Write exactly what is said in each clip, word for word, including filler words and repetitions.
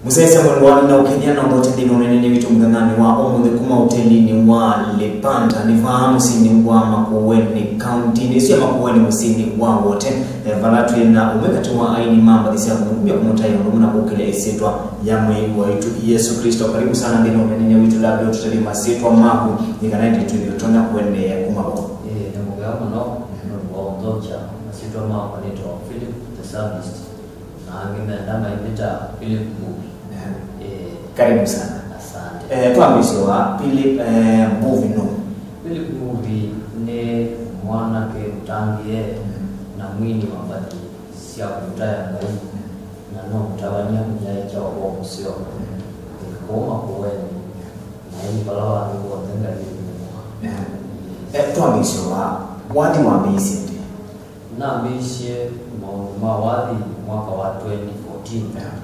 Mũsyaĩĩsya mwendwa, nĩnaũkethya na ũthokya nthĩnĩ wa ũneenany'a witũ mũthenyanĩ wa ũmũnthĩ kuma ũtelinĩ wa Lepanta, nĩ vaa mũsyĩnĩ wa Makueni, kauntinĩ ĩsu ya Makueni, mũsyĩnĩ wa Wote, eh, vala twĩ na ũmwe katĩ wa aini ma mbathi sya kũmũkumya, kũmũtaĩa ũndũ ũmwe na kũkĩlya ĩsyĩtwa ya Mwĩai waitũ Yesũ Klĩsto. Karibu sana nthĩnĩ wa ũneenany'a witũ, labda ũtũtavye masyĩtwa maku, nĩ kana ĩndĩ twĩthĩwe tũtonya kũendeea kuma vau. Ĩĩ, nĩ mũvea mũno nũndũ wa ũnthokya. Masyĩtwa makwa nĩtawa Philip the Psalmist, na angĩ menda maimbĩta Philip Mbuvi. Ehe. Ĩĩ. Karibu sana. Asante. Eh, twambĩĩsye wa Philip, eh, Mbuvi nũ? Philip Mbuvi nĩ mwanake mũtangĩĩe na mwini wa mbathi sya kũmũtaĩa Ngai, na no mũtavany'a mũnyaĩĩkya wa ũvoo mũseo. Ĩĩ, kũu Makueni, na ĩndĩ vala vandũ vonthe Ngai wĩ mũka. Ehe. Eh, twambĩĩsye wa, wathi wambĩĩisye ĩndĩĩ? Nambĩĩisye maũndũ ma wathi mwaka wa twenty fourteen. Yeah.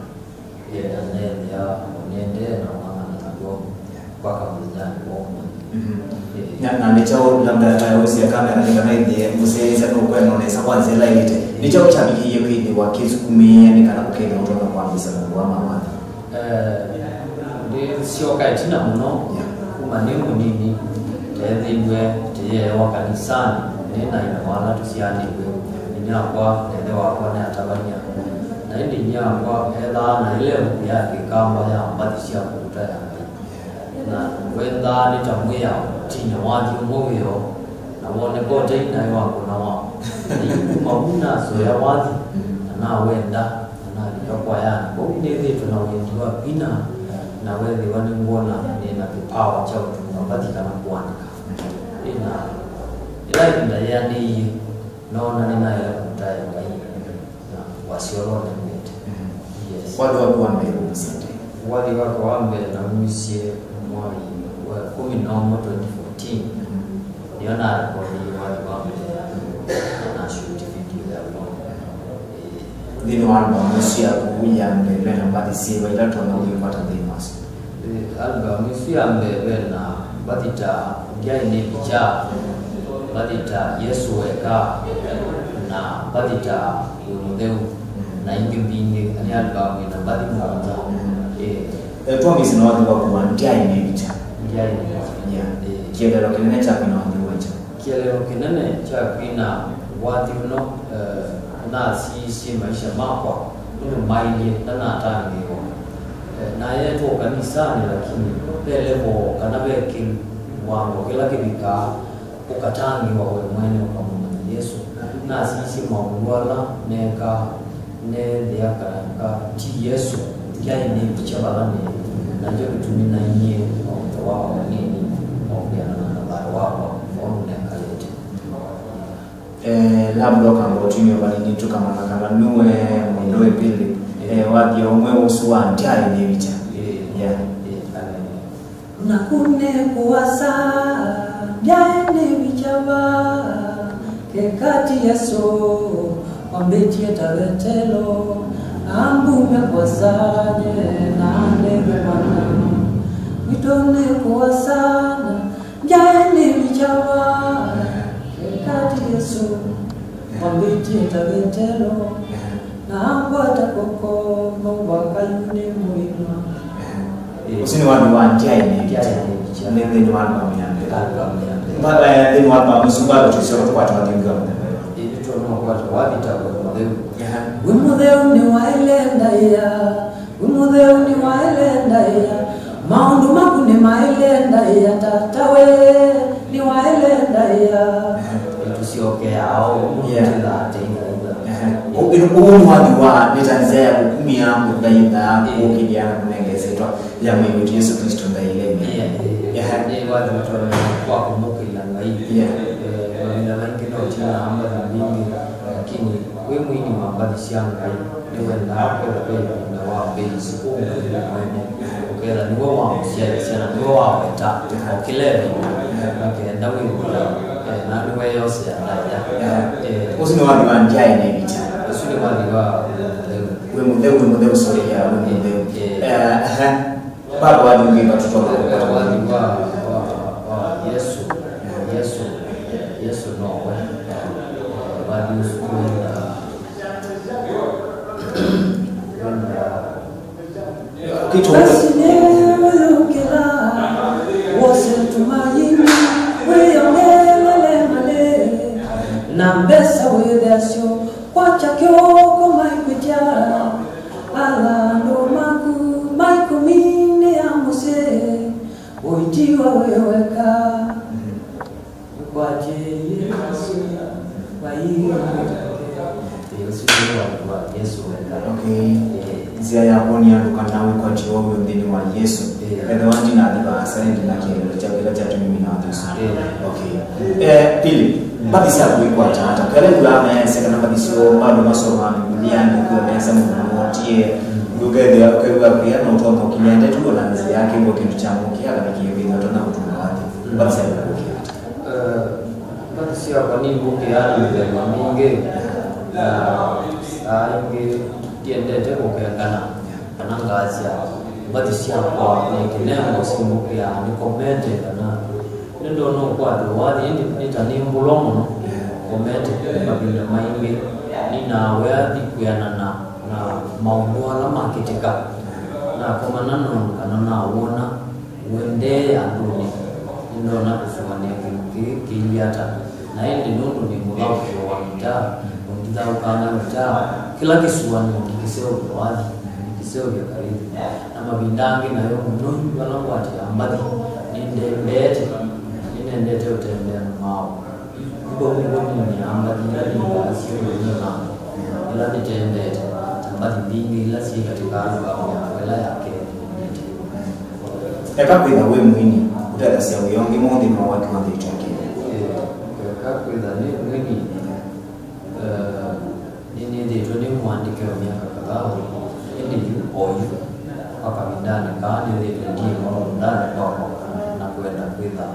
Yeah, na neethĩa o nĩendee na ũng'ang'ana naw'o, yeah, mpaka mũthenyanĩ wa ũmũnthĩ. Mhm. Yeah. Na, na nĩ kyaũ, labda, eh, ũsya kamera nĩ kana ĩthĩe mũsyaĩĩsya nũkwenda nesa kwa nzĩa ĩla ĩlĩte? Nĩ kyaũ kyavikĩie kwĩthĩwa kĩsukumĩĩa nĩ kana ũkethĩa ũtonya kwambĩĩsya maũndũ aa ma wathi? Eh, ndĩsyoka ĩtina mũno, yeah, kuma nĩ mũnini, teethĩiwe tĩyeewa kanisanĩ, nĩ na ĩna vala tũsyaanĩw'e. Inyia wakwa na ĩthe wakwa nĩ atavany'a, na ĩndĩ inyia wakwa ethaa na ĩlevu ya Kĩkamba ya mbathi sya kũmũtaĩa Ngai. Na wendaa nĩ ta mwĩao, tinya wathi ũmwe wĩoo, na woneka ũtei naĩ wa kũnawa. Na yu kuma vu nasoea wathi, na nawenda, na nalika kwayanĩ. Vau nĩthĩĩtwe na wendi wa kwina, na weethĩwa nĩngwona nĩ na kĩpawa kya ũtunga mbathi kana kũandĩka. Ĩna, ĩla ĩvinda yeanĩie, noona nĩnaĩle kũmũtaĩa Ngai, na wasya ũla ũnenete. Mhm. Yes. Wathi waku wa mbee wumisye ĩndĩĩ? Wathi wakwa wa mbee naumisye mwai wa ĩkũmi na ũmwe twenty fourteen. Mhm. Nĩyo narekondi wathi wa mbee, na nashuti video ya w'o. Ĩĩ. Nthĩnĩ wa albamu ĩsu yaku ya mbee, ve na mbathi syĩva ila tũtonya kwĩkwata nthĩnĩ wasyo? Ĩĩ, albamu ĩsu ya mbee ve na mbathi ta Ndyaĩ Nĩvikya, mbathi ta Yesũ Weka, na mbathi ta Wĩ Mũtheu, na ingĩ mbingĩ. Nĩ albamu ĩna mbathi mũonza. Ĩĩ. Eh, twambĩĩsye na wathi waku wa Ndyaĩ Nĩvikya. Ndyaĩ Nĩvikya. Yeah. Ĩĩ. Kĩeleelo kĩnene kyaku na wathi ũũ nĩ kyaũ? Kĩeleelo kĩnene kya kwina wathi ũno, eh, nasiisye maisha makwa nũndũ mailye ndanatangĩĩwa. Eh, nayeetwa kanisanĩ, lakini ve level kana ve kĩwango kĩla kĩvikaa ũkatangĩĩwa we mwene ũkamũmanya Yesũ. Nasiisye maũndũ ala neekaa, neethĩa kana ti Yesũ, ndyaĩ nĩvikya vala nĩĩ, na nĩkyo kĩtumi nainie o mũtwe wakwa mũnini, o kwĩanana na thayũ wakwa, o ũndũ nekalĩte. Eh, labda ũkamba ũtumĩa vanini tũkamanya kana nue mũndũ wĩ Philip, eh, wathi ũmwe ũsu wa ndyaĩ nĩvikya. Ĩĩ. Yeah. Ĩĩ, amen. Naku nĩ kũasa, ndyaĩ nĩvikya va, keka ti Yesũ, wambĩtie ta Vetelo, ambumya kũasa nye, na ndeve mana. Witũ nĩ kũasa, ndyaĩ nĩvikya va, keka ti Yesũ, wambĩtie ta Vetelo, na angwata kw'oko, maũvaka yu nĩ mũima. Ũsu nĩ wathi wa ndyaĩ nĩvikya. Ndyaĩ nĩvikya. Nĩ nthĩnĩ wa albamu ya mbee. Albamu ya mbee. Mba-, eh, nthĩnĩ wa albamu ĩsu bado tũisyoka tũkwata wathi ũngĩ wa mũthemba ĩva? Ĩĩ, nĩtũnokwata wathi ta Wĩ Mũtheu. Aha. Wĩ Mũtheu nĩwaĩle ndaĩa, Wĩ Mũtheu nĩwaĩle ndaĩa, maũndũ maku nĩmaĩle ndaĩa, tata we, nĩwaĩle ndaĩa. Aha. Nĩtũsyokeaa o, yeah, tũthaatĩĩa. Aha. Ũ-, ĩno, ũũ nĩ wathi wa, nĩ ta nzĩa ya kũkumya, kũthaitha, ĩĩ, kũkĩlya na kũnenga ĩsyĩtwa ya Mwĩai witũ Yesũ Klĩsto ndaĩle. Yeah. Aha. Nĩ wathi ũtũmĩaa kwa kũmũkĩlya Ngai. Yeah. Eh, mavinda maingĩ no tũtinaa mbathi mbingĩ, lakini wĩ mwini wa mbathi sya Ngai, nĩwendaa kwĩthĩwa ve ĩvinda wambĩĩsye kũmũkĩlya mwene, ũkethĩa nĩwe wamũsyaĩĩsya na nĩwe waweta o kĩla ĩvinda, nĩ kenda wĩthĩe, eh, na nĩweeyosea ndaĩa. Eh, ũsu nĩ wathi wa ndyaĩ nĩvikya. Ũsu nĩ wathi wa Wĩ Mũtheu. Wĩ Mũtheu, Wĩ Mũtheu, sorry, yeah, Wĩ Mũtheu. Eh. Eh, aha. Bado wathi ũngĩ ĩva tũtonya kũkwata? Wathi wa, wa, wa Yesũ, Yesũ, Yesũ nowe. Wathi ũsu wĩna, wĩna, Basi nĩwĩyũkĩla, wose tumaini, wĩyongelele malĩ, na mbesa wĩthasyo, kwakya kĩoko maikwĩtya, ala andũ maku maikũminĩa mũsyĩ, ũitiwa wĩ weka. Nĩkwatĩĩie Yesu, vai ũsu nĩ wa Yesũ weka. Okay. Eh. Nzĩa ya kwonia andũ kana wĩkwatyo woo wĩ nthĩnĩ wa Yesũ. Eh. Ethĩwa ndinathi vaasa, ĩndĩ na kĩeleelo kya kĩla kyatũmie na Yesũ. Eh. Okay. Eh, Philip, mbathi syaku ikwata ata? Kĩla ĩkũlaa mayaĩsya kana mbathi syoo bado masomaa Mbivilia, nĩkwĩwa measya mũndũ ũmwe ũtie, ndũkethĩa ũkew'a kwĩa na ũtonya ũkinyĩa ndeto, o na nzĩa yake, kĩndũ kya mũkĩa kana kĩwĩthĩwa ũtonya kũtũnga wathi. Mbathi syaku ikwata ata? Eh, mbathi syakwa nimbũkĩaa na mĩthemba mingĩ, na saa ingĩ ndiendete kũkengana kana ngasya mbathi syakwa nĩ kĩnengo simbũkĩaa, nĩkomete kana nĩndonya ũkwatwa wathi, ĩndĩ nĩ ta nĩmbũlwa mũno. Komete mavinda maingĩ nĩnawĩa thi kwĩanana na maũndũ ala makĩtĩka, nakomana na ũndũ kana nawona ũendee andũnĩ, nĩndonya kũsũanĩa kĩndũ kĩĩ kĩilyĩ ata. Na ĩndĩ nũndũ nĩ mũthaũkĩo wa ngitaa, ũndithaũkaa na ngitaa, kĩla kĩsũanĩo ngĩkĩseũvya wathi, ngĩkĩseũvya karithi. Na mavinda angĩ nayo mũno yu vala ngwatĩaa mbathi, nĩndendeete, nĩnendete ũtembea na maaũ. Ũu nĩw'o nĩnĩaa mbathi ila nĩngaa syĩndũ ila nĩtendete, na mbathi mbingĩ ila syĩ katĩ ka albamu yakwa ĩla ya kelĩ nĩnĩtĩĩe. Eka kwĩtha wĩ mwini ũtethasya wĩa ũngĩ mwaũ nthĩnĩ wa waki wa nthĩ itũ ya Kenya? Eka kwĩtha nĩ mwini, eh, nĩnĩthĩĩtwe nĩ mũandĩke wa myaka kadhaa, ĩndĩ yu o yu kwa kavindanĩ kaa nĩthĩĩtwe ndiĩma mũũndanĩ kwakwa na kwenda kwĩtha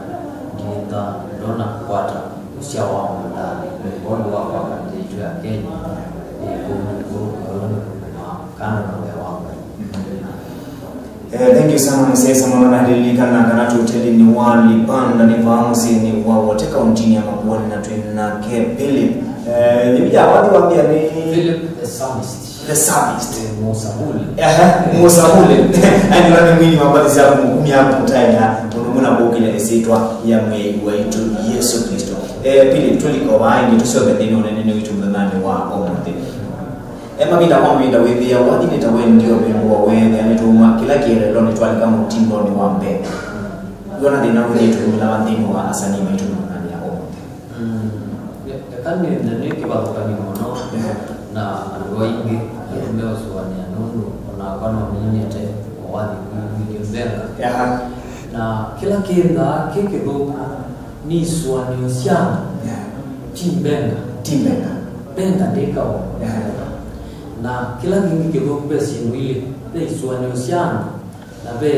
ndiĩtha ndonya kũkwata ũsyao wa mũũndanĩ kwondũ wa kwaka nthĩ itũ ya Kenya ĩĩ kũu nĩkw'o ũla nĩkũmaa kando na wĩa wa Ngai. Eh, thank you sana, mũsyaĩĩsya mũno. Na ndilikana kana tũtelinĩ wa Libanda nĩ vaa mũsyĩnĩ wa Wote, kauntinĩ ya Makueni, na twĩ nake Philip. Eh, nĩ via wathi wambia nĩ Philip the Psalmist. The Psalmist. Eh, mũsavuli. Ehe, mũsavuli. Aendela nĩ mwini wa mbathi sya kũmũkumya kũtaĩa mũndũ mũna kũkĩlya ĩsyĩtwa ya Mwĩai waitũ Yesũ Klĩsto. Eh, Philip, tũlika vaa ĩngĩ tũsyoke nthĩnĩ ũnenenĩ witũ mũthenyanĩ wa ũmũnthĩ. E mavinda kwa mavinda wĩthĩawa wathi nĩ ta wendio ũvĩngũa weethĩa nĩtũuma kĩla kĩeleelonĩ twalika mũtindonĩ wa mbee. Wĩona thĩna wĩthĩĩtwe ũmĩlawa nthĩnĩ wa asanii maitũ mũthenyanĩ ya ũmũnthĩ? Mm, eka nĩnthe nĩ kĩvathũkany'o mũno na andũ aingĩ andũ meũsũanĩa nũndũ onakwa no ninĩte o wathi kwĩw'ĩthya mbenga. Aha. Na kĩla kĩthaa kĩ kĩthũku nĩ isũanĩo sya andũ, yeah, ti mbenga. Ti mbenga. Mbenga ndĩkawa. Yeah. Na kĩla kĩngĩ kĩthũku ve syĩndũ ilĩ, ve isũanĩo sya andũ, na ve,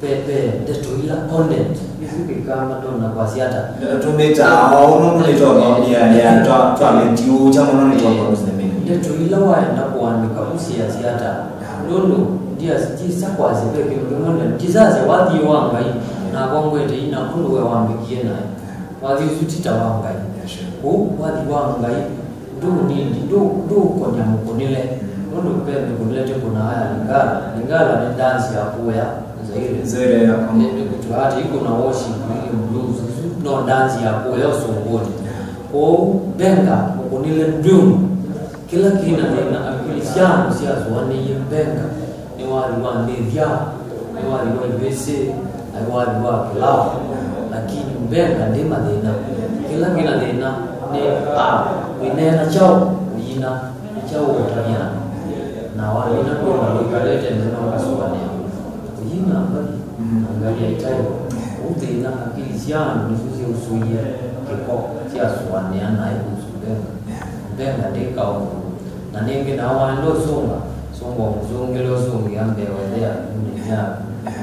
ve, ve ndeto ila content. Isu kĩkamba ndona kwasya ata. Tũmĩtaa o ũndũ nĩtwamĩtye mũno nĩtwamĩtye. Ndeto ila waenda kũandĩka ũsiasya ata. Nũndũ ndia-, ndisa kwasya ve kĩndũ kĩmwe nde-, ndisasya wathi wa Ngai, nakwa ngwete ina ũndũ we wambĩkie naĩ. Wathi ũsu ti ta wa Ngai. Yeah, sure. Kwoou wathi wa Ngai ndũnindi, ndũ-, ndũũkonya mũkũnĩle. Mm. Nũndũ ve mĩkũnĩle tĩkũnaa ya Lingala. Lingala nĩ ndanzi ya kũya Zaire. Zaire ya Congo. Nĩ, nĩ kũtwaa ata ikũna worship, rhythm, blues, isu no ndanzi ya kũya ũsũngũnĩ. Yeah. Kwoou mbenga mũkũnĩle ndwĩũndũ. Kĩla kĩ na thĩna, akili sya andũ syasũanĩie mbenga. Nĩ wathi wa ndĩthya, nĩ wathi wa ivĩsĩ, na nĩ wathi wa kĩlaũ, lakini mbenga ndĩ mathĩna. Kĩla kĩ na thĩna nĩ a, wĩneena kyaũ ũyina, nĩ kyaũ ũtavya andũ. Na wamina kwona wĩkalĩte nthĩ na ũkasũanĩa ũyina mbathi na Ngai aitaĩwa. Ũu thĩna, akili sya andũ nĩsyo syausũie kĩko, syasũanĩa naĩ kũsu mbenga. Mbenga ndĩ kaũndũ. Na nĩngĩ nao waenda ũsũnga, sũnga ũmũsũngĩle ũsũngĩa mbee wethĩa nĩ syaku.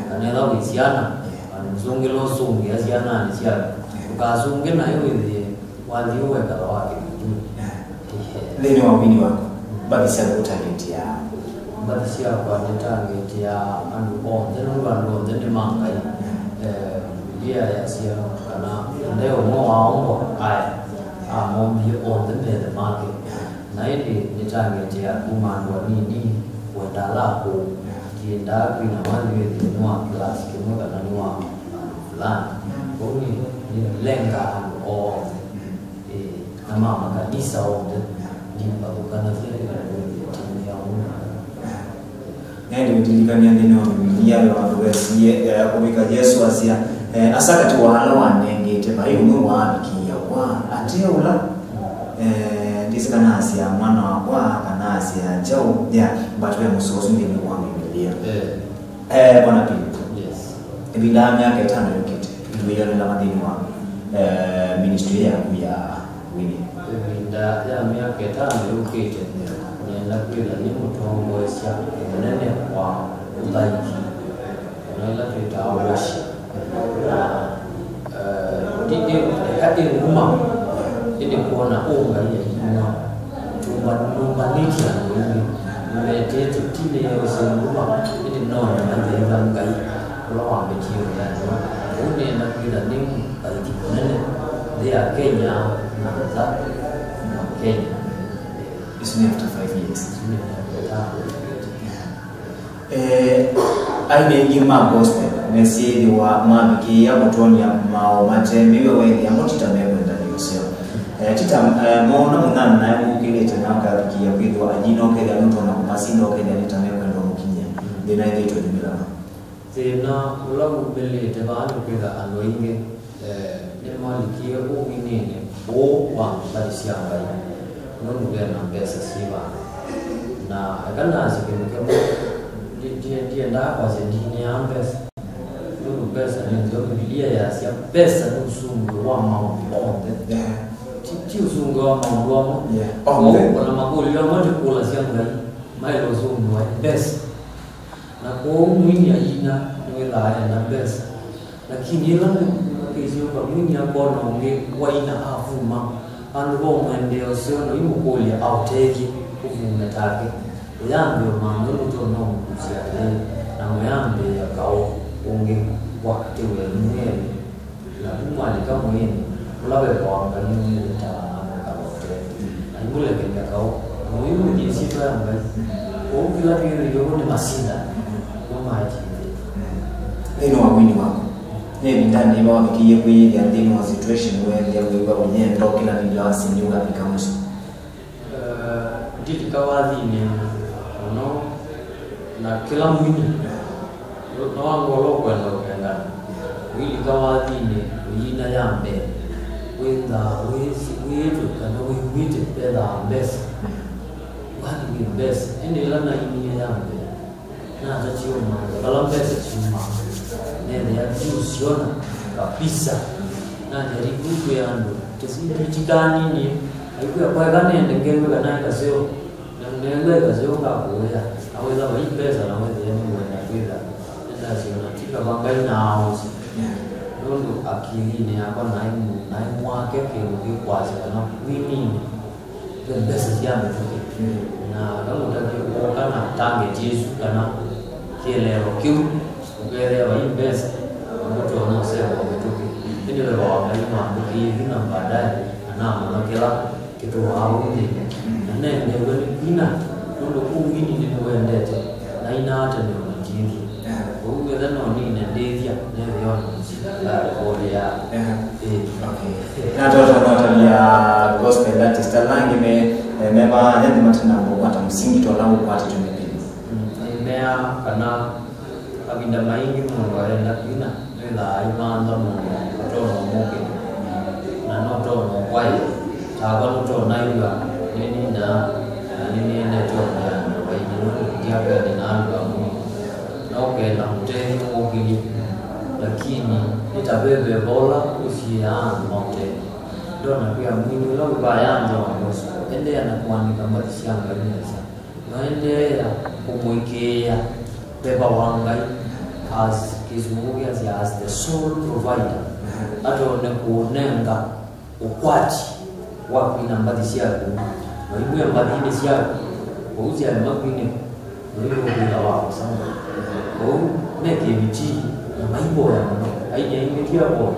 Kana ethwa wĩ syana, vandũ mũsũngĩle ũsũngĩa syananĩ syaku. Ndũkasũnge naĩ wĩthĩe wathi ũũ wekala wa kĩvindunĩ. Nthĩnĩ wa wini waku, mbathi syaku ũtangĩtĩaa? Mbathi syakwa nĩtangĩtĩaa andũ onthe, nũndũ andũ onthe nĩ ma Ngai. Eh, Mbivilia yasya kana nde ũmwe waombwa aya, amombie onthe methe make. Na ĩndĩ nĩtangĩtĩaa kuma andũ anini kwenda ala akũũ. Ndiendaa kwina wathi wĩthĩe nĩ wa kĩlasi kĩmwe kana nĩ wa andũ fulani. Kwoou nĩ, nĩlengaa andũ onthe. Ĩĩ, na ma makanisa onthe. Ndivathũkanasya ĩla wĩthĩe timu ya ũna. Nĩndĩũtilikany'a nthĩnĩ wa Mbivilia ve vandũ vesie, eh, kũvika Yesũ asya, eh, asa katĩ wa ala wanengete, vai ũmwe waavikĩĩa kwa ate ũla, eh, ndĩsĩ kana asya mwana wakwa, kana asya kyaũ, yeah, but ve mũsoa ũsu nthĩnĩ wa Mbivilia. Eh. Eh, Bwana Pili. Yes. Ĩvinda ya myaka ĩtano yũkĩte, ĩtwĩyonela va nthĩnĩ wa, eh, ministry yaku ya Winnie. Ĩvinda ya myaka ĩtano yũkĩte, nĩenda kwĩtha nĩ mũtongoesya mũnene wa ũthaithi, kana ĩla twĩtaa worship. Na, eh, ti, ti, eka ĩ nguma, ĩndĩ kwona ũ Ngai ainywa. Tũmba-, nũmbanĩtye andũ aingĩ, nũmetĩtye, ti nĩ ũsĩ nguma, ĩndĩ nona mathĩĩtha Ngai, ũla wambĩtie wĩanĩ. Ũu nĩenda kwĩtha nĩ mũthaithi mũnene nthĩ ya Kenya na nza na Kenya. Isu nĩ after five years. Isu nĩ after five years. Eh, aini aingĩ ma gospel mesyĩthĩwa mavikĩĩa kũtwony'a maũũ mate mĩw'a weethĩa mo ti ta mekwenda nĩ ũseo. Eh, ti ta, eh, moona mũnyanyae wũkĩlĩte na akavikĩĩa kwĩthĩwa ayina ũkethĩa nũtonya kũmasinda ũkethĩa nĩ ta mekwenda ũmũkinyĩa. Thĩna ĩthĩĩtwe yumĩla va? Thĩna ũla wumĩlĩte vaa nĩ kwĩtha andũ aingĩ, eh, nĩmalikie ũwinĩnĩ ũũ wa mbathi sya Ngai, nũndũ ve na mbesa syĩ vandũ. Na eka nasye kĩndũ kĩmwe, ndi-, ndi-, ndiendaa kwasya ndineaa mbesa, nũndũ mbesa nĩ nzeo. Mbivilia yasya mbesa nĩ ũsũngĩo wa maũndũ onthe. Yeah. Ti, ti ũsũngĩo wa maũndũ amwe. Yeah. Onthe. Kwoou ona makũlyo amwe tũkũlasya Ngai maĩle ũsũngĩwa nĩ mbesa. Na kwoou mwini ayina nĩwĩthaa ena mbesa. Lakini ĩla nĩ-, nĩmakĩsyoka mwini akona ũngĩ waina afuma, vandũ va ũmwendea ũseo na ũimũkũlya aũtethye ũvume take. Ũyambĩĩa ũmantha ũndũ ũtonya ũmũkusya nthĩ, na mũyambĩĩa kaũ ũngĩ wa katĩ wenyu mwĩ elĩ. Na vu mwalika mwĩĩnĩ, ũla wekawa Ngai nĩwĩw'ĩtaa na amũkala ũtee, na imũlekelya kaũ, na ũyũ nĩ ĩsyĩtwa ya Ngai. Kwoou kĩla twĩthĩĩtwe vo nĩ masinda, nĩmo maetiĩthĩtwe. Nthĩnĩ wa wini waku, nĩ ĩvindanĩ yĩva wavikĩie kwĩyĩthĩa nthĩnĩ wa situation weethĩa wĩw'a ũyenda ũkĩlanĩlya wasindi ũkavika mũsyĩ? Eh, ndilika wathinĩ mũno, na kĩla mwini no wangolo kwenda ũkengana. Ũilika wathinĩ, ũyina ya mbee, wĩthaa wĩsĩ, wĩĩtwe kana wĩw'ĩte vethaa mbesa. Wathi wĩ mbesa, ĩndĩ ĩla nainie ya mbee, natatie ũmantha vala mbesa syumaa, neethĩa ndiũsyona kabisa. Najaribu kwĩa andũ, kĩsinditi kanini, aikwĩa kwaeka nende ngew'e kana ĩ kaseo, na neew'a ĩ kaseo ngakũĩa, na wĩtha vai mbesa na wĩthĩe nĩwenda kwĩtha nĩndasyona ti kava Ngai naaosya. Nũndũ akilinĩ yakwa naĩ mũ-, naĩ mwake kĩndũ kĩkwasya kana wininĩ ve mbesa sya mĩtũkĩ. Mm. Na kamũtavya kwoka na target ĩsu kana kĩeleelo kĩu, ũkethĩa vai mbesa, na mũtonya ũseva mĩtũkĩ. Ĩndĩ veva wa Ngai nĩwambĩkĩie vinya baadaye, na namanya kĩla kĩtũmaa vau nthĩnĩ. Na nendeew'a nĩ kwina, nũndũ kũu wini nĩnĩwendete, nainaa tene o na kĩngĩ. Yeah. Kwoou wetha no nine ndĩthya, nethĩwa na mũsyĩ, ndarekondea. Yeah. Ĩĩ. Okay. Natoto notavya gospel artist ala angĩ me, eh, me vaa nthĩ matanamba kũkwata mũsingi ta ũla ũkwatĩtwe nĩ Pili. Mm, nĩmea kana mavinda maingĩ mũndũ arenda kwina, nĩwĩthaa aimantha mũndũ ũtonya ũmũkĩlya, na nũtonya ũkwaĩe. Takwa nũtonaĩw'a nĩninaa, na nĩnĩendete ũmea andũ aingĩ nũndũ ndiakwendya naalũa mũno. No ũkenda mũtethyo mũkĩlye, lakini nĩ ta ve veva ũla ũsiĩaa andũ maũtethye. Ndona kwĩa mwini ũla wĩ vaa ya nthĩ wa Mboso, endeea na kũandĩka mbathi sya Ngai nesa. Maendeea kũmũĩkĩĩa veva wa Ngai, as Kĩsũngũ kĩasya, as the sole provider. Atone kũũnenga ũkwati wa kwina mbathi syaku, na imwĩa mbathinĩ syaku, kũu syaema kwinĩka, na iũkwĩka wa kũsama. Kwoou me kĩvitii, na maivoya mũno. Aini aingĩ ti avoi.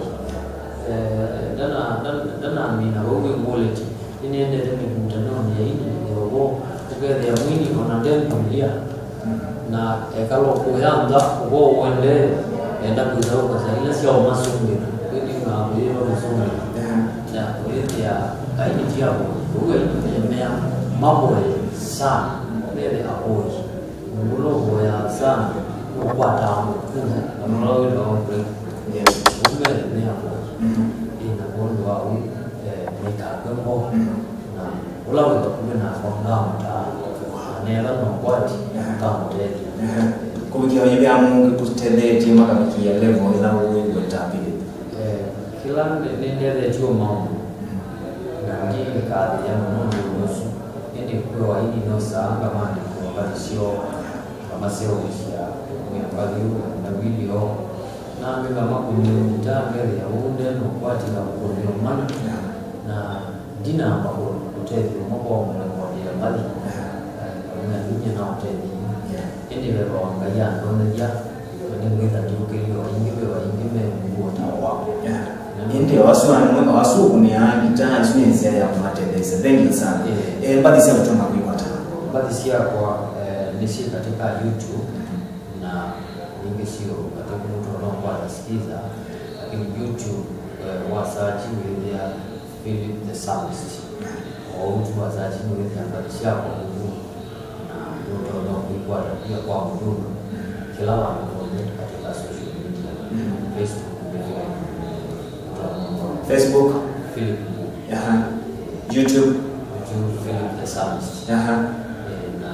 Eh, ndana-, ndana-, ndanamina vau wĩngũlĩtye. Nĩnĩendete mĩvutanonĩ ya aini ya ũvoo, ũkethĩa mwini o na nde Mbivilia, Na ekala ũkũya nza, ũvoo ũendee, enda kwĩsa ũkasa ila sya ũmasũngĩla, kwĩthĩwa kũyĩva kũsũngĩla. Na ũyĩthĩa aini ti avoyi, ũu aini memea mavoye sana, methĩ avoyi. Mũndũ ũla ũvoyaa sana, nũkwataa mũkũũ, na ũla wĩtawa breakthrough. Ũu methĩ me avoyi. Ĩ na kwondũ wa ũu, eh, maikakw'e ngoo. Na ũla wĩ vakuvĩ nakwa ngamũtaa, na neethwa na ũkwati, ngamũtethya. Kũvikĩa ũyĩvĩa mũngĩ kũtetheetye makavikĩa level ĩla ũwĩw'e ta Philip? Eh, kĩla nĩ- nĩndethetye o maũndũ, na ndikathĩĩa mũno nthĩnĩ ũsu, ĩndĩ kwĩ o aini nosaa ngamaandĩkĩa mbathi syoo, ngamaseũvĩsya mwĩavalĩ na video, na angĩ ngamakũnĩa ngita, ngethĩa ũu nde na ũkwati ngamũkũnĩa ũmanya, na ndinamba kũ- kũtethya ũmwe kwa ũmwe kũandĩa mbathi, eh, na vinya na ũtethya. Ĩndĩ veva wa Ngai andonethya, na nĩngwĩtha ndiũkĩlya o ĩngĩ, ve o ĩngĩ me ungu ũtao wakwa. Ĩndĩ o asu amwe, o asu ũkũnĩaa ngita, ĩsu nĩ nzĩa ya kũmatetheesya. Thank you sana. Eh, mbathi sya kũtuma kwĩkwata? Mbathi syakwa, eh, nĩ syĩ katika YouTube, na nyingĩ sio katika mtu anaokwata Skiza, lakini YouTube, eh, wa search wĩthĩa Philip the Psalmist. O ũu tu wa search nĩwĩthĩa mbathi syakwa ũu, na nũtonya kwĩkwata pia kwa mũthũnũ kĩla vandũ vonthe katika social media, Facebook, Facebook. Facebook? Philip Mbu. Aha. YouTube? YouTube, Philip the Psalmist. Aha. Eh, na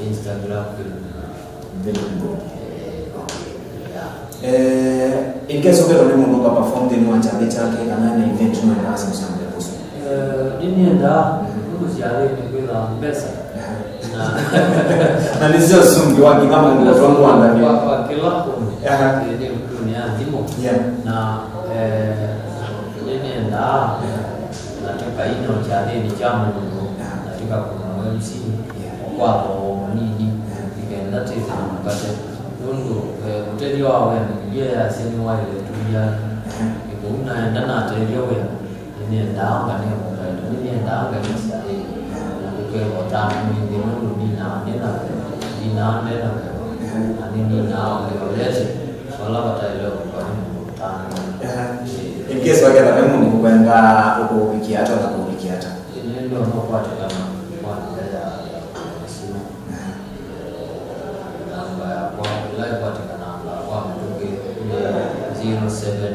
Instagram, Philip Mbu. Philip Mbu. Eh, okay. Yeah. Eh, in case ũkethwa nĩ mũndũ ũka perform nthĩnĩ wa kyathĩ kyake, kana nĩ event nũendaa same same level ũsu? Eh, nĩnĩendaa, nũndũ kyathĩnĩ kwĩthaa mbesa. Aha. Na nĩsyo ũsumbĩ wa kĩla mũndũ ũtwa mwathani. Kwa, kwa kĩla kũndũ. Aha. Eh, nĩ mĩkũnĩ ya thimũ. Yeah. Na, eh, nĩnĩendaa, na tũkaina kyathĩnĩ kya mũndũ, na tũkakũna M C, yeah, kwa thooa mũnini, yeah, nĩkenda tĩthĩe mũkate. Nũndũ, eh, ũtethyo wa wĩa, Mbivilia yasya nĩwaĩle ĩtuvi yake. Aha. Nĩ kũu naenda natethya wĩa, nĩnĩendaa anga nĩ mũkaĩto, nĩnĩendaa anga nĩ syathĩnĩ. Na kũkethwa ũtanu mwingĩ nũndũ ndinaa ndĩ na wĩa, ndinaa ndĩ na wĩa. Aha. Na nĩninaa ũleolete vala vataĩle ũkwa nĩ mũndũ ũtanu. Aha. Ĩĩ. In case waketha ve mũndũ ũkwenda ũkũvikĩa ata na kũvikĩa ata? Nĩndona ũkwatĩkana kwa nzĩa ya, ya kũmanya simũ. Aha. Namba yakwa ĩla ĩkwatĩkananga kwa mĩtũkĩ nĩ zero seven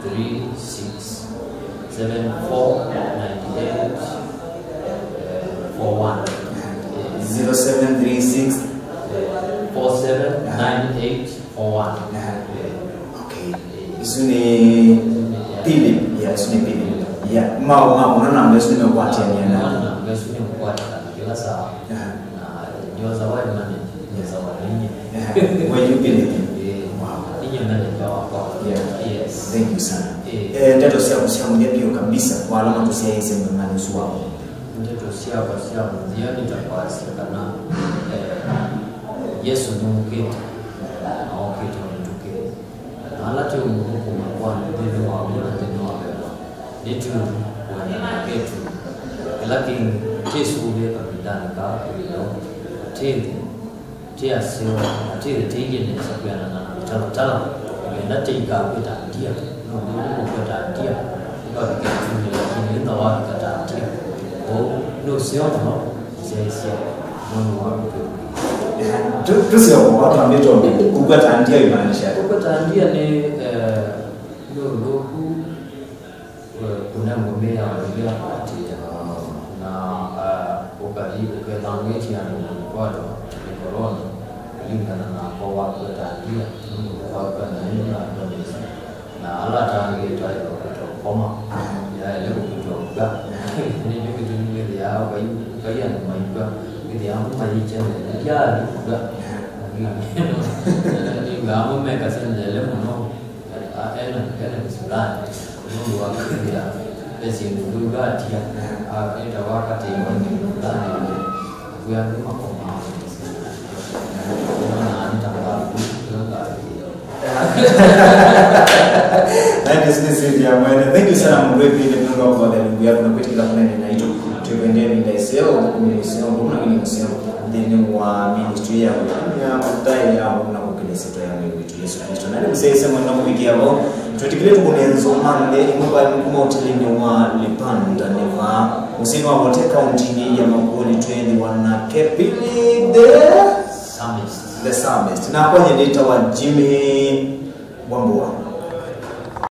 three six, seven four nine eight, four one. Zero seven three six. Four seven nine eight four one. Aha. Okay. Isu nĩ Philip. Yeah, isu nĩ Philip. Yeah, mau, mau, no namba isu nĩmekwatĩanĩa na. Namba isu nĩmekwatĩana kĩla saa. Aha. Na ndio zawadi manager, ndio zawadi nyinyi. Aha. Were you Philip? Eh. Wow. Ninyi manager wakwa. Yeah. Yes. Thank you sana. Eh. Eh, ndeto syaku sya mũthya vyũ kabisa kwa ala matũsyaĩĩsye mũthenyanĩ ũsu wa ũmũnthĩ. Ndeto syakwa sya mũthya nĩ ta kwasya kana, eh, Yesũ nĩwũkĩte, na okĩte o mĩtũkĩ. Na ala tũũmũthũkũma kwa nthĩnĩ wa w'o na nthĩnĩ wa veva, nĩtwĩw'e kwenda nake tu. Kĩla kĩngĩ, tĩsũvĩe kavindanĩ kaa kũĩlwa, tĩthĩ, tĩ aseo, na tĩthĩ tĩilyĩ nesa kwĩanana na mĩtalatala, nĩ kenda tĩikakw'e ta ndia, nũndũ nĩkũkw'a ta ndia, ũkavika ĩtunĩ, lakini ĩtha wavika ta ndia. Kwoou, nĩ ũseo mũno. Syaisya mwene waku kĩũkĩ. Tu- tusyoka watwambĩte kũkw'a ta ndia imaanisha? Kũkw'a ta ndia nĩ, eh, nĩ ũthũku, eh, kũnengwa mĩao ĩla ya kũatĩĩa. Na, eh, ũkathi ũkethangĩtye andũ makwatwa nĩ korona, kũlingana na ko wakw'a ta ndia, nũndũ wakw'a na ĩndĩ na ndonesi. Na ala atangĩĩte aĩle kũkita ũkoma, yaĩle kũkita ũkw'a. Nĩkyo kĩtumi wĩthĩaa vai, vai andũ maikw'a, wĩthĩaa amwe mayĩkya nthĩ, yathi ũkw'a. Nĩw'aa amwe mekasya nthele mũno, a- ena, ena kĩsulani, nũndũ wa kwĩthĩa ve syĩndũ vyũw'a atia, a- etawa akatĩĩwa nĩ kĩsulani, akwĩa andũ makomaa. Nĩw'aa nĩ ta ngalĩ, nĩ ngalĩ. That is the same ya mwene. Thank you sana mũndũ wĩ Philip nũndũ wa kũvathĩa ndugu yako na kwĩtĩkĩla kũnene naitũ. Tũendee ĩvinda ĩseo, ũthũkũmi mũseo, ũndũ ũmwe na wĩna mũseo nthĩnĩ wa ministry ya kũtumĩa kũtaĩa na kũkĩlĩsya ĩsyĩtwa ya Mwĩai witũ Yesũ Klĩsto. Na nĩ mũsyaĩĩsya mwenda kũvikĩa vau, twĩtĩkĩlye tũkũne nzoma nthĩ ĩmwe kwa ĩmwe kuma ũtilinĩ wa Lipanda nĩ vaa. Mũsyĩnĩ wa Wote, kauntinĩ ya Makueni, twĩthĩwa na Kepili the Psalmist. The Psalmist. Nakwa nyie nĩtawa Jimmy Wambua.